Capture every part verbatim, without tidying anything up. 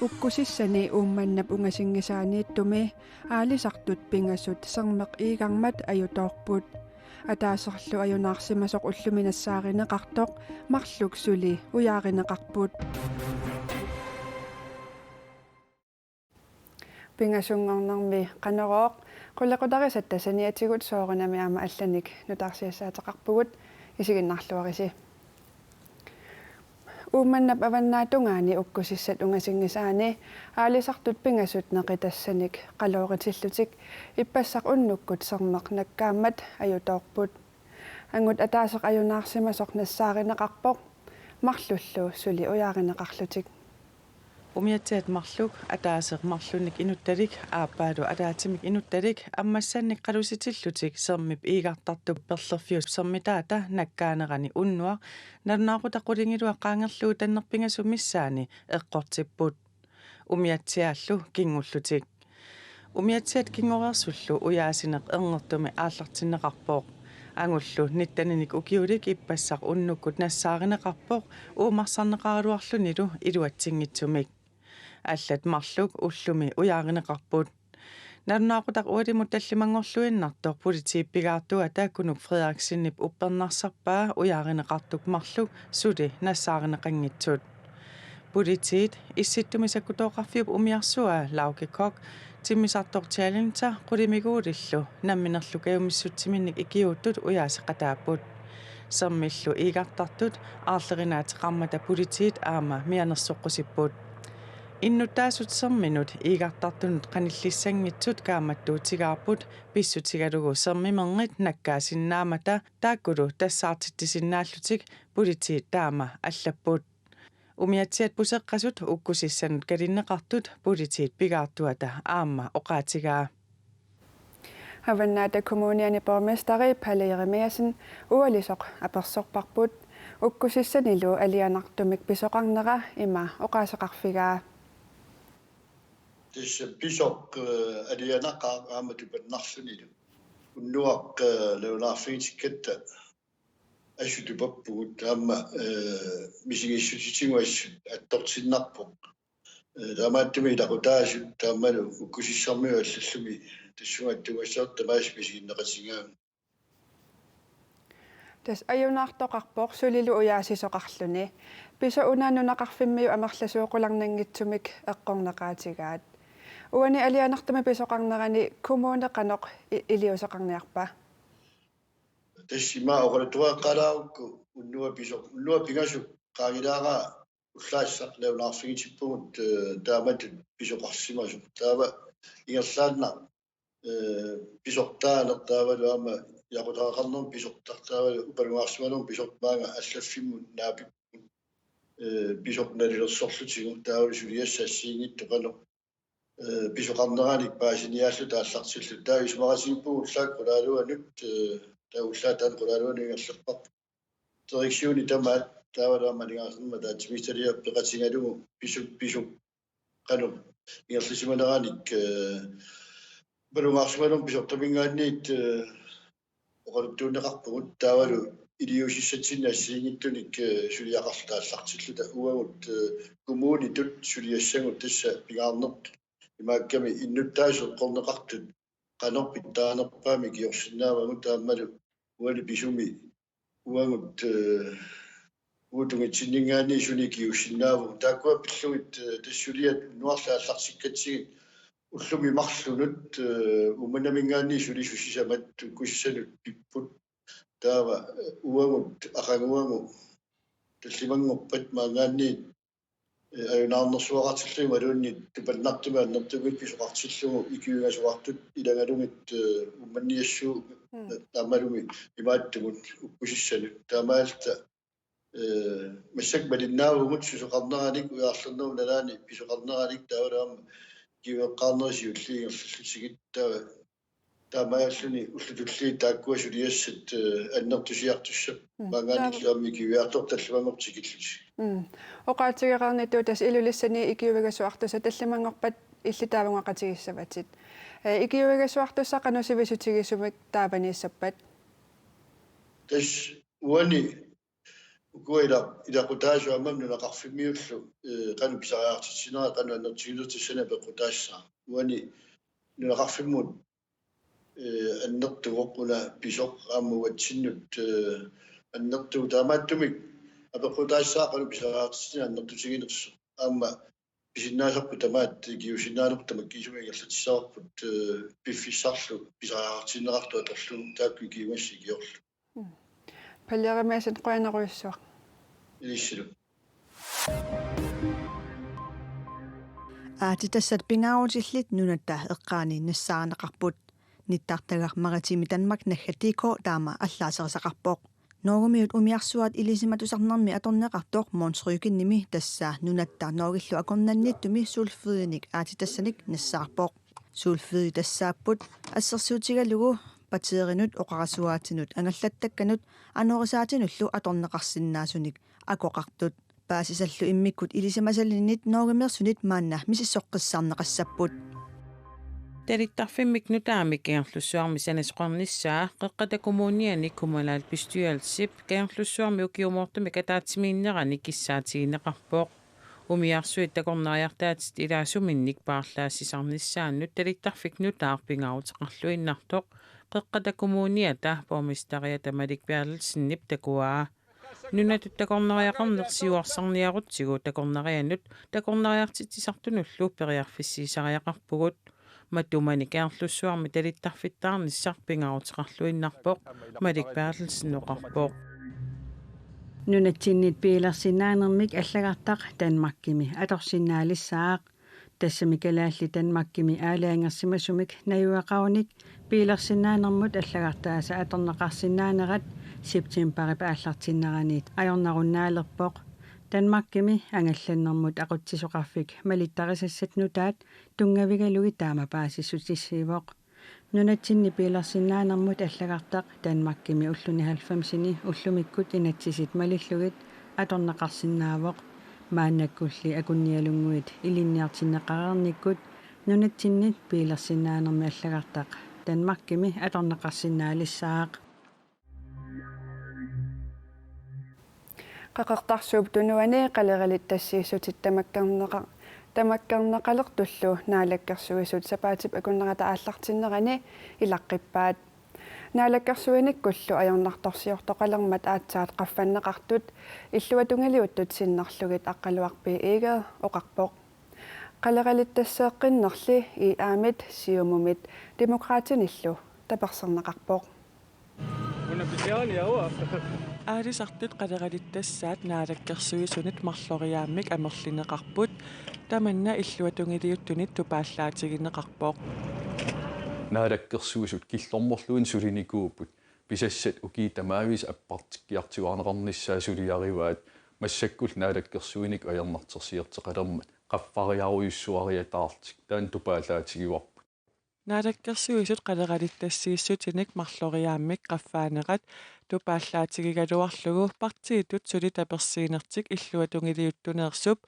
Ukkusissani Uummannap ungasinngisaaniittumi aalisartut pingasut sermeq iigarmat ajutoorput. Ataaserlu ajunaarsimasoq ullumi nassaarineqartoq marluk suli ujaarineqarput. Pingasunngornermi Qanorooq, qulequtarisatta saniatigut soorunami aamma allanik nutaarsiassaateqarpugut, isiginnaarluarisi. Uummannap avannaatungaani ukkusissat ungasinngisaanni aalisartut pingasut neqitassanik qalooritillutik ippassaq unnukkut sermeq nakkaammat ajutoorput. Angut ataaseq ajunaarsimasoq nassaarineqarpoq, marlullu suli ujaarineqarlutik. Umiatsiat marluk, ataaseq marlunnik inuttalik, aappaalu ataatsimik inuttalik, ammassannik qalusitillutik sermip iigartartup perlerfiup sermitaata nakkaanerani unnuaq, nalunaaqutaq qulingiluat qaangerlugu tanneq pingasut missaanni eqqortipput. Umiatsiaallu kingullutik. Umiatsiat kingoreersullu ujaasineq erngertumi aallartinneqarpoq. Angullu nitteninik ukiulik ippassaq unnukkut nassaarineqarpoq, uumarsarneqaraluarlunilu iluatsinngitsumik. Allat marluk ullumi ujaarineqarput. Nalunaaqutaq ualimut tallimanngorluinnartoq politiit pigaartuata Kunuk Frederiksenip uppernarsarpaa ujaarineqartut marluk suli nassaarineqanngitsut. Politiit, Issittumi Sakkutooqarfiup umiarsuaa Lauke Koch, timmisartoq Challenger qulimiguulillu namminerlu kajumissutsiminnik ikiuuttut ujaaseqataapput. Sermillu iigartartut aarlerinaateqarmata politiit aamma mianersoqqusipput. Innuttaasut serminut iigartartunut qanillissanngitsut kaammattuutigaarput pissutigalugu sermimernit nakkaasinnaammata, taakkulu tassaartitsisinnaallutik politiit taama allapput. Umiatsiat puseqqasut ukkusissanut kalinneqartut politiit pigaartuata aamma oqaatigaa. Avannaata Kommuniani borgmesteri Palle Jeremiassen ualisoq apersorparput. Ukkusissanilu alianartumik pisoqarnera ima oqaaseqarfigaa. Tassa pisoq, eh, alianaqaaq aamma tupannarlunilu. Unnuaq, eh, nalunaarfigitikkatta assut tupappugut aamma, eh, misigissutitigut assut attortinnarpoq. Eh, taamaattumik ilaqutaasut taamalu ukkusissarmiut allallumi tassunga attuumassasoq tamaasa misiginneqatigaagut. Tassa ajunaartoqarpoq sulilu ujaasisoqarluni. Pisoq una nunaqarfimmiut amerlasuut qularnanngitsumik eqqorneqaatigaat. Uani alianartumik pisoqarnerani kommuni qanoq i-, iliuuseqarniarpa? Tassa ima oqaluttuaqqaalaarukku unnuaq pisoq, unnuaq pingasut qaangilaaraa ullaassaq nalunaarfigitippugut, eh, taamatut pisoqarsimasoq. Taava ingerlaannaq, eh, pisortaaneq taavalu aamma ilaqutariaqarnermut pisortaq taavalu upalungaarsimanermut pisortaq maanga allaffimmut naapipput, eh, pisoq nalilersorlutigu taavalu suliassat assigiinngitsut qanoq, eh, pisoqarneranik paasiniaalluta aallartilluta. Taava isumaqatigiippugut ullaaq qulaaluanut, eh, taava ullaaq taanna qulaaluanut ingerlapput. Direktioni tamaat taavalu aamma aningaasaqarnermut ataatsimiititaliaq peqatigalugu pisoq, pisoq qanoq ingerlasimaneranik, eh, upalungaarsimanermut pisortaminngaanniit, eh, oqaluttuunneqarpugut taavalu iliuusissatsinnik assigiinngitsunik, eh, suliaqarluta aallartilluta uagut, eh, kommunitut suliassagut tassa pingaarnertut imaakkami innuttaasut eqqorneqartut qanoq pitsaanerpaamik ikiorsinnaavagut aammalu uani pisumi uagut, eh, uagut tungitsinninngaanniit sunik ikiuussinnaavugut. Taakkua pillugit, eh, tassa suliat unnuarlu aallartikkatsigit ullumi marlunut, eh, Uummannaminngaanniit sulisut sisamat ukkusissanut pipput. Taava, eh, uagut aqaguagu tallimanngorpat maanngaanniit, eh, ajunaarnersuaqartillugu imaluunniit tupannartumik annertuumik pisoqartillugu ikiuigasoqartut ilagalugit, eh, Uummannassuup, mm, eh, taamaalumi imaattumut ukkusissanut. Taamaalilluta, eh, massakkut malinnaavugut susoqarneranik ujaarlernerup nalaani pisoqarneranik taavalu aamma ikiueqqaarnerit siulliit ingerlallutigit taava taamaalilluni ullut tulliit taakkua suliassat, eh, annertusiartussat, mm, maanngaanniit taava aamma ikiuiartortut tallimanngortut tikillutik. Mm. Oqaatigereernitut tassa Ilulissani ikiuigasoqartussat tallimanngorpat illit taava ungeqatigissavatit. Eh, ikiuigasoqartussat qanoq sivisutigisumik taavaniissappat? Tassa uani ukua ila-, ilaqutaasut aamma nunaqarfimmiullu, eh, qanoq pisariaqartitsinerat, qanoq annertusilernissaanut apeqqutaassaaq. Uani nunaqarfimmut, eh, annertuvoq una pisoq aamma uatsinnut, eh, annertuvoq, taamaattumik apeqqutaassaaq qanoq pisariaqartitsineq annertutiginersoq. Aamma pisinnaasarput tamaat ikiuussinnaanerput tamakkiisumik ingerlatissavarput, eh, piffissarlu pisariaqartinneqartoq atorlugu taakku ikiugassi ikiorlu. Mm. Palle Jerimiassen, qujanarujussuaq. Ilissilu. Aatsitassat pingaarutillit nunatta eqqaani nassaarineqarput. Nittartagaq Maritime Danmark naggat D K taama allaaserisaqarpoq. Norgemiut umiarsuat ilisimatusarnermi atorneqartoq Mogens Rügenimi tassa nunatta Norgellu akornanniittumi sulfidinik aatsitassanik nassaarpoq. Sulfidit tassaapput assersuutigalugu batteriinut oqarasuaatinut angallattakkanut anorisaatinullu atorneqarsinnaasunik akoqartut. Paasisallu immikkut ilisimasalinnit norgemiorsunit maanna misissoqqissaarneqassapput. Talittarfimmik nutaamik Kangerlussuarmi sanasoqarnissaa Qeqqata Kommuniani kommunalbestyrelsip Kangerlussuarmi ukiumoortumik ataatsimiinnerani kissaatigineqarpoq. Umiarsuit takornariartaatit ilaasuminnik paarlaassisarnissaannut talittarfik nutaaq pingaaruteqarluinnartoq Qeqqata Kommuniata borgmesteriata Malik Berthelsenip takuaa. Nunatut takornariaqarneq siuarsarniarutsigu takornarianut takornariartitsisartunullu periarfissiisariaqarpugut. Matumani Kangerlussuarmi talittarfittaarnissaq pingaaruteqarluinnarpoq, Malik Berthelsen oqarpoq. Nunatsinnit biilersinnaanermik allagartaq Danmarkimi atorsinnaalissaaq. Tassami kalaallit Danmarkimi aalajangersimasumik najugaqarunik biilersinnaanermut allagartaasa atorneqarsinnaanerat septembarip aallartinneraniit ajornarunnaalerpoq. Danmarkimi angallannermut aqutsisoqarfik malittarisassat nutaat tunngavigalugit taama paasissutissiivoq. Nunatsinni biilersinnaanermut allagartaq Danmarkimi ulluni halvfemsini ullumikkut inatsisit malillugit atorneqarsinnaavoq. Maannakkulli akunnialunnguit ilinniartinneqareernikkut nunatsinnit biilersinnaanermi allagartaq Danmarkimi atorneqarsinnaalissaaq. Qeqertarsuup Tunuani qaleralittassiissutit tamakkerneqa-, tamakkerneqalertullu Naalakkersuisut sapaatip akunnerata aallartinnerani ilaqqippaat. Naalakkersuinikkullu ajornartorsiortoqalermat aatsaat qaffanneqartut illuatungiliuttut sinnerlugit Aqqaluaq B. Egede oqarpoq. Qaleralittasseeqqinnerli IA-mit, Siumumit Demokraatinillu taperserneqarpoq. Una pisiaani aua. Aalisartut qaleralittassaat Naalakkersuisunit marloriaammik amerlineqarput, tamanna illuatungiliuttunit tupaallaatigineqarpoq. Naalakkersuisut killormorluinnaq sulinikuupput, pisassat ukiut tamaaviisa appartikkiartuaarneqarnissaat suliarivaat, massakkullu naalakkersuinikkut ajornartorsiortoqalermat qaffariarujussuariataarlutik taanna tupaallaatigivarput. Naalakkersuisut qaleralittassiissutinik marloriaammik qaffaanerat tupaallaatigigaluarlugu partiitut suli tapersiinertik illuatungiliuttuneersup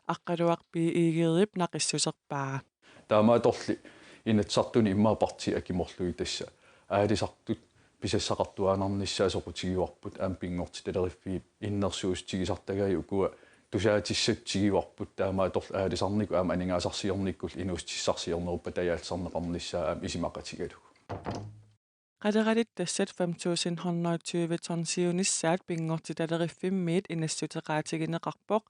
Aqqaluaq B. Egedep naqissuserpaa. Taamaattorli Inatsisartuni immaqa partiit akimorlugit tassa aalisartut pisassaqartuaannarnissaat soqutigivarput, aamma pinngortitaleriffik innersuussutigisartagai ukua tusaatissatigivarput, taamaattorli aalisarnikkut aamma aningaasarsiornikkullu inuussutissarsiornerup patajaallisarneqarnissaa aamma isumaqatigalugu. Qaleralittassat fem tusind hundrede tyve tonsiunissaat pinngortitaleruffimmiit inassuteqaatigineqarpoq.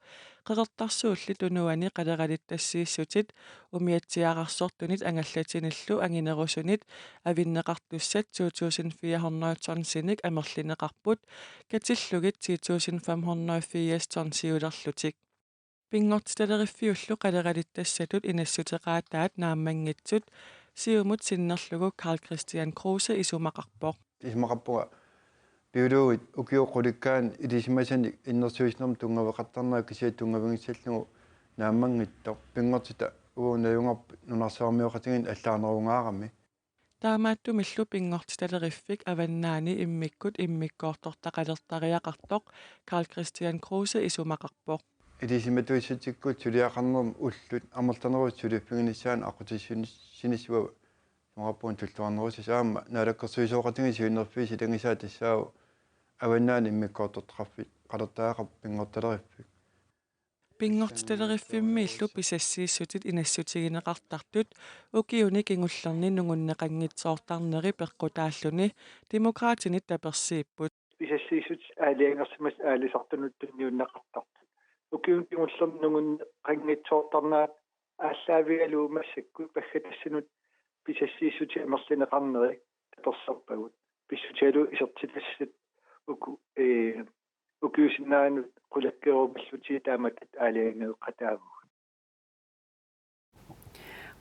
Qeqertarsuulli Tunuani qaleralittassiissutit umiatsiaararsortunit angallatinillu anginerusunit avinneqartussat to tusind fire hundrede tonsinik amerlineqarput, katillugit ti tusind fem hundrede firs tonsiulerlutik. Pinngortitaleriffiullu qaleralittassatut inassuteqaataat naammanngitsut Siumut sinnerlugu Karl-Kristian Kruse isumaqarpoq. Isumaqarpunga biologit ukiut qulikkaanni ilisimasanik innersuussinermut tunngaveqartarnerat kisiat tunngavigissallugu naammanngitsoq, pinngortitaq uagut najugaqarput nunarsuarmioqatigiinneq allaanerungaarami. Taamaattumillu pinngortitaleriffik avannaani immikkut immikkoortortaqalertariaqartoq Karl-Kristian Kruse isumaqarpoq. Ilisimatuissutikkut suliaqarnermut ullut amerlanerusut suliffiginissaannut aqqutissiuussinissaat isumaqarpunga tulluarnerussasoq, aamma naalakkersuisooqatigiit siunnerfiisa ilagisaat tassaavoq Avannaani immikkoortortaqarfik qalertariaqarpoq Pinngortitaleriffik. Pinngortitaleriffimmiillu pisassiissutit inassutigineqartartut ukiuni kingullerni nungunneqanngitsoortarneri peqqutaalluni Demokraatinit tapersiipput. Pisassiissutit aalajangersimasut aalisartunut tunniunneqartartut ukiuni kingullerni nungunneqanngitsoortarnerat aallaavigalugu massakkut paggatassanut pisassiissutit amerlineqarneri taperserpagut. Pissutigalugu isertitassat uku, ee, ukiusinnaanut qulakkeerumallutik taamatut aalajangeeqataavugut.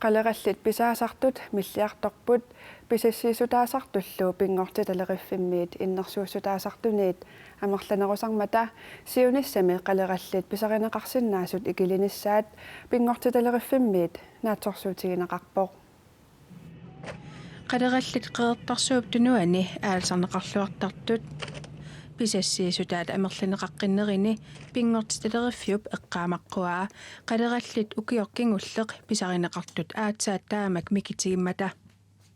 Qalerallit pisaasartut milliartorput pisassiissutaasartullu Pinngortitaleriffimmiit innersuussutaasartuniit amerlanerusarmata siunissami qalerallit pisarineqarsinnaasut ikilinissaat Pinngortitaleriffimmiit naatsorsuutigineqarpoq. Qalerallit Qeqertarsuup Tunuani aalisarneqarluartartut pisassiissutaat amerlineqaqqinnerini Pinngortitaleriffiup eqqaamaqquaa qalerallit ukioq kingulleq pisarineqartut aatsaat taamak mikitigimmata.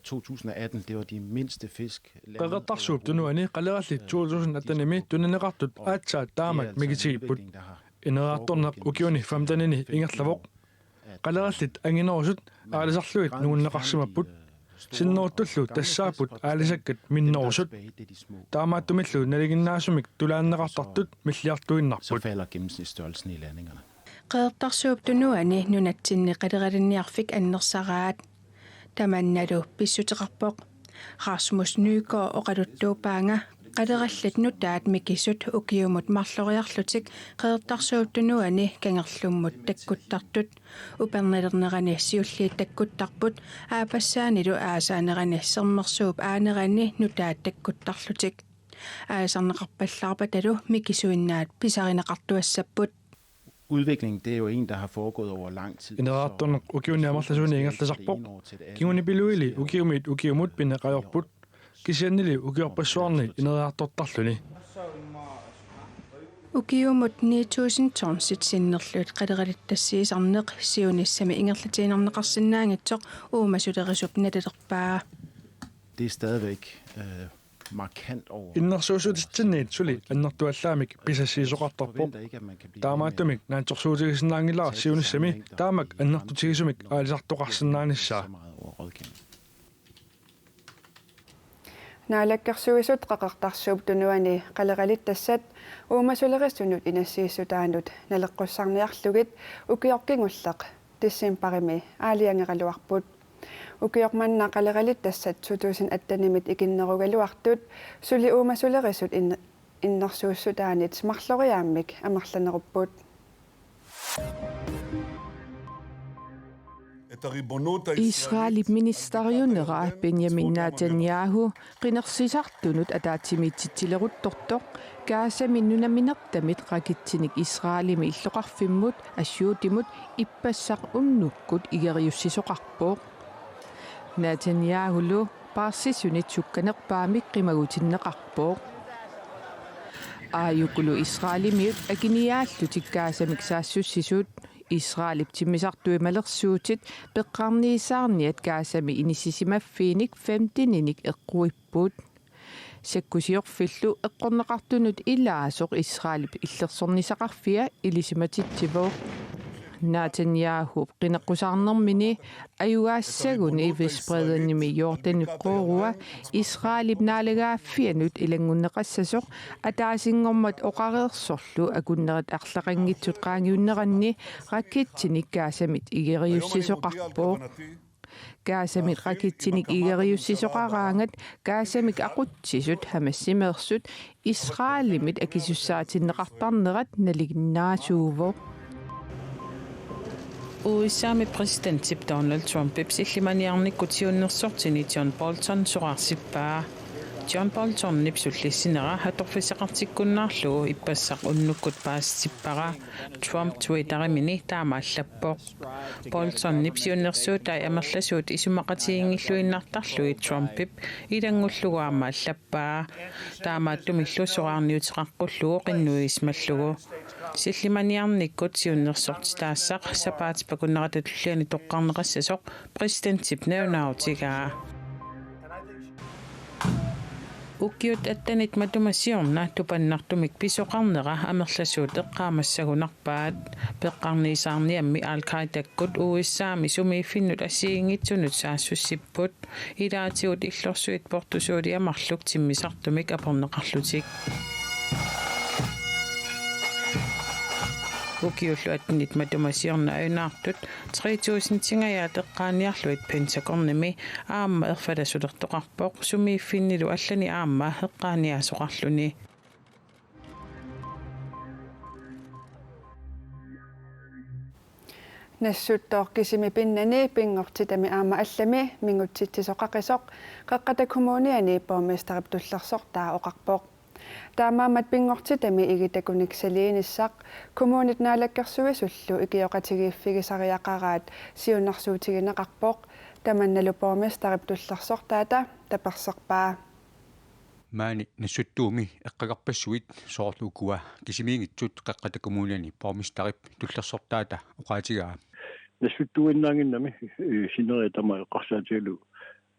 To tusind og atten, det var de mindste fisk. Qeqertarsuup Tunuani qalerallit to tusind attenimi tunineqartut aatsaat taamak mikitigipput. Ineriartorneq ukiuni femtenini ingerlavoq. Qalerallit anginerusut aalisarlugit nungunneqarsimapput. Sinneruttullu tassaapput aalisakkat minnerusut. Taamaattumillu nalinginnaasumik tulaanneqartartut milliartuinnarput. Så falder gennemsnitsstørrelsen i landingerne. Qeqertarsuup Tunuani nunatsinni qaleralinniarfik annersaraat. Tamannalu pissuteqarpoq. Rasmus Nygaard oqaluttuuppaanga qalerallit nutaat mikisut ukiumut marloriarlutik Qeqertarsuup Tunuani kangerlummut takkuttartut. Upernalernerani siulliit takkuttarput, aappassaanilu aasaanerani sermersuup aanerani nutaat takkuttarlutik. Aalisarneqarpallaarpatalu mikisuinnaat pisarineqartuassapput. Udviklingen, det er jo en, der har foregået over lang tid. Ineriartorneq ukiuni amerlasuuni ingerlasarpoq. Kingunipiluili ukiumiit ukiumut pineqarput. Kisiannili ukiorpassuarni ineriartortarluni. Ukiumut ni tusind tonsit sinnerlugit qaleralittassiisarneq siunissami ingerlatiinnarneqarsinnaanngitsoq uumasulerisup nalilerpaa. Det er stadigvæk, øh, markant over. Innersuussutitsinniit suli annertuallaamik pisassiisoqartarpoq. Taamaattumik naatsorsuutigisinnaanngilara siunissami taamak annertutigisumik aalisartoqarsinnaanissaa. Naalakkersuisut Qeqertarsuup Tunuani qaleralittassat uumasulerisunut inassiissutaanut naleqqussarniarlugit ukioq kingulleq decembarimi aalajangeraluarput. Ukioq manna qaleralittassat to tusind attenimit ikinnerugaluartut suli uumasulerisut in-, innersuussutaanit marloriaammik amerlanerupput. Israelip ministeriunera Benjamin Netanyahu qinersisartunut ataatsimiititsileruttortoq Gazami nunaminertamit raketsinik Israelimi illoqarfimmut Ashdodimut ippassaq unnukkut igeriussisoqarpoq. Netanyahulu paarsisunit sukkanerpaamik qimagutinneqarpoq. Aajukulu Israelimiut akiniaallutik Gazamik saassussisut, Israelip timmisartui malersuutit peqqarniisaarniat Gazami inissisimaffiinik femteninik eqquipput. Sakkusiorfillu eqqorneqartunut ilaasoq Israelip illersornissaqarfia ilisimatitsivoq. Netanyahup qineqqusaarnermini ajugaassaguni Vestbreddenimi Jordanip qoorua Israelip naalagaaffianut ilanngunneqassasoq ataasinngormat oqareersorlu akunnerit arlaqanngitsut qaangiunneranni raketsinik Gazamit igeriussisoqarpoq. Gazamit raketsinik igeriussisoqaraangat Gazamik aqutsisut Hamasimeersut Israelimit akisussaatinneqartarnerat nalinginnaasuuvoq. U S A-mi præsidentip Donald Trumpip sillimaniarnikkut siunnersortini John Bolton soraarsippaa. John Boltonip sullissinera atorfissaqartikkunnaarlugu ippassaq unnukkut paasitippara, Trump Twitterimini taama allappoq. Boltonip siunnersuutai amerlasuut isumaqatigiinngilluinnartarlugit Trumpip ilanngullugu aamma allappaa. Taamaattumillu soraarniuteqaqqullugu qinnuigisimallugu. Sillimaniarnikkut siunnersortitaassaq sapaatip akunnerata tulliani toqqarneqassasoq præsidentip nalunaarutigaa. Ukiut attenit matuma siorna tupannartumik pisoqarnera amerlasuut eqqaamassagunarpaat. Peqqarniisaarniammi Al-Qaedakkut U S A-mi sumiiffinnut assigiinngitsunut saassussipput. Ilaatigut illorsuit portusuuliamarluk timmisartumik aporneqarlutik. Ukiullu attenit matuma siorna ajunaartut tre tusindingajaat eqqaaniarlugit Pentagonimi aamma erfalasulertoqarpoq sumiiffinnilu allani aamma eqqaaniaasoqarluni. Nassuttooq kisimi pinnani pinngortitami aamma allami mingutsitsisoqaqisoq Qeqqata Kommuniani borgmesterip tullersortaa oqarpoq. Taamaammat pinngortitami igitakunik saliinissaq kommunit naalakkersuisullu ikioqatigiiffigisariaqaraat siunnersuutigineqarpoq, tamannalu borgmesterip tullersortaata taperserpaa. Maani Nassuttuumi eqqagarpassuit soorlu ukua kisimiinngitsut Qeqqata Kommuniani borgmesterip tullersortaata oqaatigaa. Nassuttuinnaannginnami, eh, sineriak tamaat eqqarsaatigalugu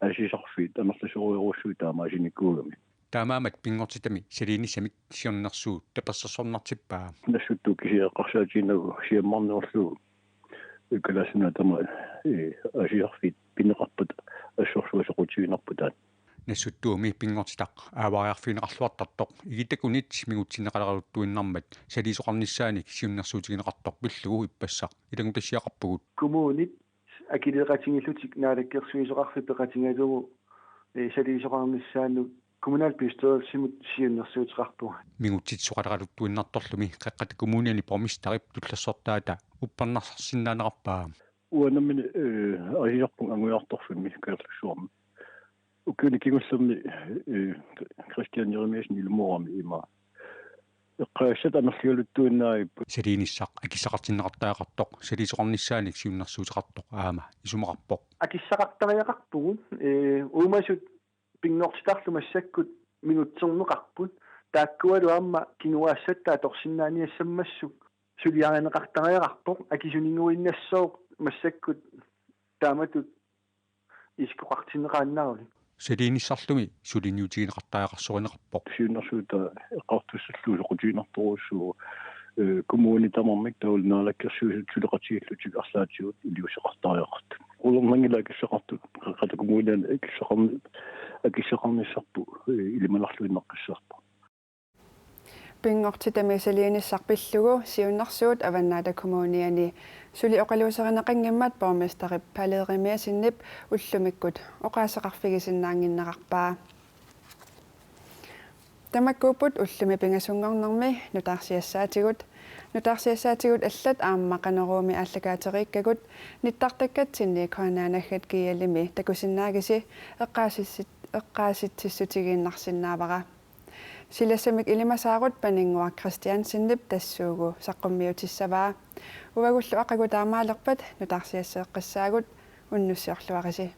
aasiisarfiit amerlasoorujussuit taamaasinikuugamik. Taamaammat pinngortitami saliinissamik siunnersuut tapersersornartippaa. Nassuttuut kisiat eqqarsaatiginagu siammarnerullugu kalaallit nunaat tamaat, eh, aasiisarfiit pineqarpata assorsuaq soqutiginarpoq taanna. Nassuttuumi pinngortitaq aavariarfigineqarluartartoq igitakunit mingutsinneqaleraluttuinnarmat saliisoqarnissaanik siunnersuutigineqartoq pillugu ippassaq ilanngutassiaqarpugut. Kommunit akiliiqatigiillutik naalakkersuisoqarfik peqatigalugu, eh, saliisoqarnissaanut kommunalbestyrelsimut siunnersuuteqarpugut. Mingutsitsisoqaleraluttuinnartorlumi Qeqqata Kommuniani borgmesterip tullersortaata uppernarsarsinnaanerarpaa. Uanga nammineq, eh, aasiisarpunga Angujaartorfimmi Kangerlussuarmi. Ukiuni kingullerni, eh, Kristian Jeremiassen ilumoorami ima eqqagassat amerligaluttuinnaagipput. Saliinissaq akissaqartinneqartariaqartoq saliisoqarnissaanik siunnersuuteqartoq aamma isumaqarpoq. Akissaqartariaqarpugut, eh, uumasut pinngortitarlu massakkut mingutserneqarput. Taakkualu aamma kinguaassatta atorsinnaaniassammassuk suliarineqartariaqarpoq, akisuninnguinnassooq massakkut taamatut isikkoqartinneqaannarluni. Saliinissarlumi suliniutigineqartariaqarsorineqarpoq. Siunnersuutaa eqqartussallugu soqutiginartorujussuuvoq, eh, kommunit tamarmik taavalu naalakkersuisut suleqatigiillutik arlaatigut iliuuseqartariaqartut. Qularnanngilaq akissaqartut, Qeqqata Kommuniani akissaqarni-, akissaqarnissarput, eh, ilimanarluinnaqqissaarpoq. Pinngortitami saliinissaq pillugu siunnersuut Avannaata Kommuniani suli oqaluuserineqanngimmat borgmesterip Palle Jeremiassenip ullumikkut oqaaseqarfigisinnaannginnerarpaa. Tamakkuupput ullumi pingasunngornermi nutaarsiassaatigut. Nutaarsiassaatigut allat aamma Qanoruumi aallakaateriikkagut nittartakkatsinni K N R naggat G L-imi takusinnaagisi eqqaasissit-, eqqaasitsissutigiinnarsinnaavara. Silassamik ilimasaarut Paninnguaq Kristiansenip tassuugu saqqummiutissavaa. Uagullu aqagu taamaalerpat nutaarsiasseeqqissaagut, unnussiorluarisi.